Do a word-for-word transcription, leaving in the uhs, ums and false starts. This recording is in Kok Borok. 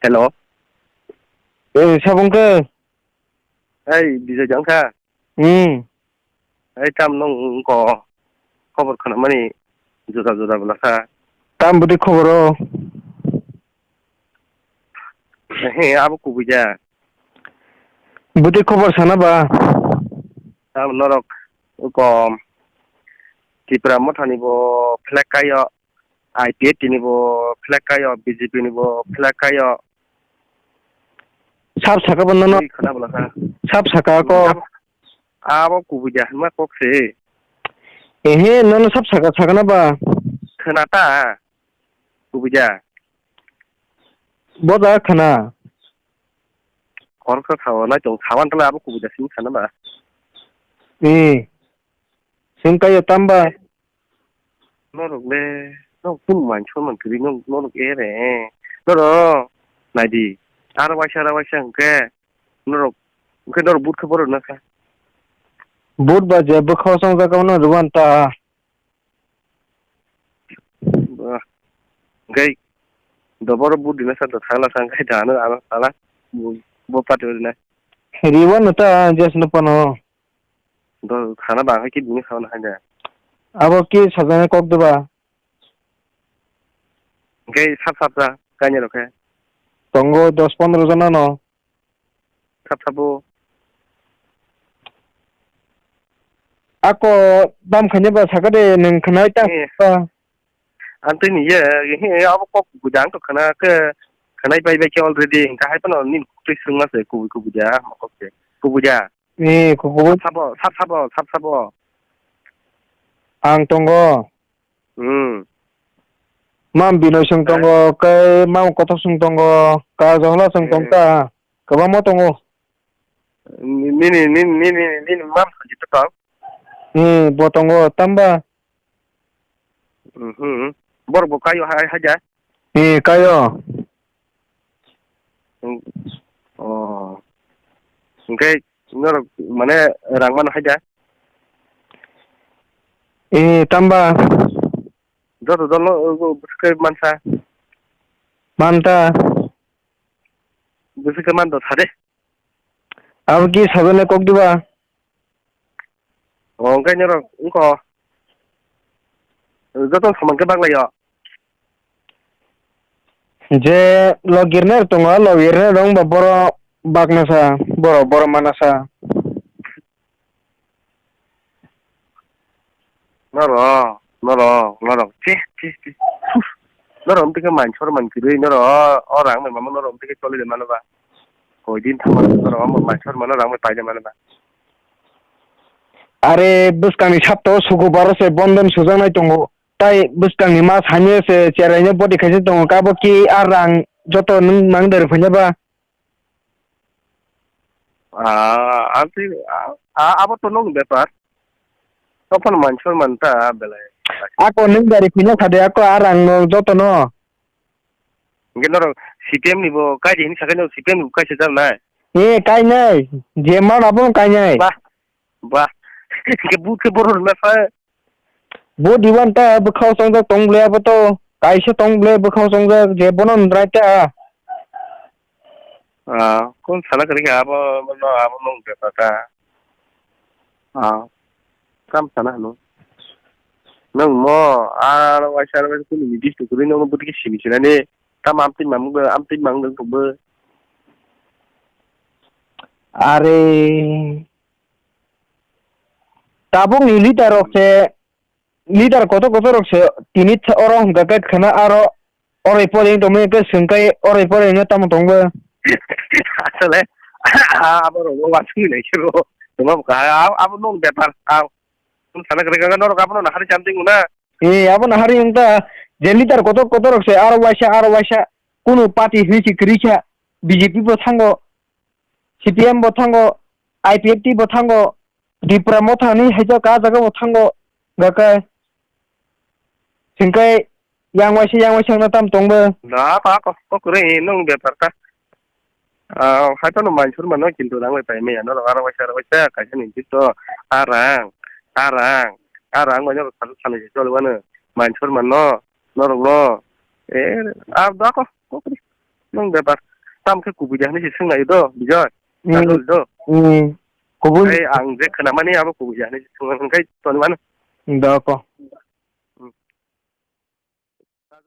Hello. Eh, sabung ke? Ei, Bijoy jang kha? Hmm. Ei, tam nung ko khobor khna mani juda juda bwla kha. Tam bwtwi khobor o? He, abo kubui ja. Bwtwi khobor sana ba? Tam norok kom Tipra Motha ni bo flag kaio. I P F T ni bo flag kaio, B J P ni bo flag kaio. Sab saka bo nono. Twi khna bwla kha. Sab saka ko. Abo, abo kubui ja hwnma kok se. Ehe, nono sab saka sakana ba? Khna ta. Kubui ja. Bo da khna. Khoroksa sao nai tong sawan tala abo kubui ja simi khna ba. Eh. Sing kayo tamba. Norok le, norok tun man chon man kiri norok, norok ere. Norok, naidi. Aro waisa, aro waisa hwnkhe, norok, hwnkhe norok but khe borok nasa. But ba je bwkha song jaga no rwan ta. Ba, hwnkhe, doboro but dina sa to thangla sa hwnkhe dano ano sala. Bo, bo pati rina. Riwan ta jes no pano. Do khana ba hai ki bini khana hai da. Abo ki sajani kok diba? Hwnkhe sap sap ta kainwi rok khe. Tongo dos pondro jona no. Sap sap o. Ako dam khaina ba sakade nwng khnai ta. Eh. Ang twi ni ye, he, abo kok kubui da, ang to khana khe, khanai bai bai khe already, hwnkhe hai phano nini kok twi swrwngma se, kubui kubui da, ma kok se, kubui da. Eh, kubui. Sap sabo, sap sabo, sap sabo. Ang tongo. Hmm. Mam Binoy song tongo, kei mam Kothok song tongo, ka Johla song tong ta, kwbangma tongo. Nini, nini, nini, nini mam sajito tong? Eh, bo tongo, tamba? Mhm. Borok bo kayo hai, haja? Eh, kayo. Hmm. Oh. Hwnkhe norok mane rang mano haja? Eh, tamba? Joto dol no, uh, bwswk mansa? Manta. Bwswk man do sade? Abo ki sajani kok diba? O, hwnkhe norok wngkha o. Joto samang khe baglaio. Je logirner tongo, logirner rok wngba borok baknasa, borok, borok manasa. Norok, norok, norok, che, che, che. Norok wngtike mansor mankirwi, norok o, o rang bai mama norok wngtike choli de mano ba. Koi din thangma norok omo mansor mano rang bai paide mano ba. Are bwskangni saptao sukubaro se bondon sujaknai tongo. Tai bwskangni mas hamya se cheraino bodi khaisa tongo. Kabo ki a rang joto nwng mang dari phanya ba? Ah, amtwi, ah, ah, abo to nokni bepar. Tokon mansor manta belai. Ako nwng dari phanya sade ako a rang no joto no. Hingke norok C P M ni bo kaidi hini sakai norok C P M ni bo kaisa jal nai. E kainai, je man abo kainai. Ba, ba. Hingke but khe borok rwna sa. Bo diwan ta bwkhao chongjak tong bwle abo to. Kaisa tong bwle bwkhao chongjak je bono nwnrai ta. Ah, kon sana kwrwi kha abo, abo no, abo nwng bepar ta. Ah, kam sana hano. Nwng mo, ah, waisa, waisa kunu ni dish to kwrwi nwng bwtwi khe simi sinani. Tamo amtwi mamung, amtwi mamung tong bo. Are. Tabuk ni leader rok se, leader kotor kotor rok se, tini oro hwnkha khe khwna aro oroi poroi tongmani khe swngkai oroi poroi no tamo tongbo. Asole, abo rok bo wasung ni naisiro. Tongma bwkha, abo nwng bepar. Ang sana kwrwi kha norok abono nahari chamting na. E, abono hari wngkha je leader kotor kotor rok se aro waisa, aro waisa. Kunu party hwnwi se kwrwi kha. B J P bo thango, C P M bo thango, I P F T bo thango, Tipra Motha ni haijak ah jaga bo thango, gakai. Hingkai yang waisa, yang waisa wngna tam tongbo. Da, ta kok, kok kwrwi nwng bepar ta. Ah, hai phano mansur mano kintu rang bai pai maya norok aro waisa, aro waisa kaisa ni jito a rang, a rang, a rang bai norok salo salo se choli mano mansur mano norok no. Eh, ah, da kok, kok kwrwi nwng bepar. tam khe kubui de hinwi se swngnai do, Bijoy. Hmm. Nagol do. Hmm. Kubui. Tei ang je khwnamani abo kubui de hinwi se swngnai, hwnkhai toni mano. Doko.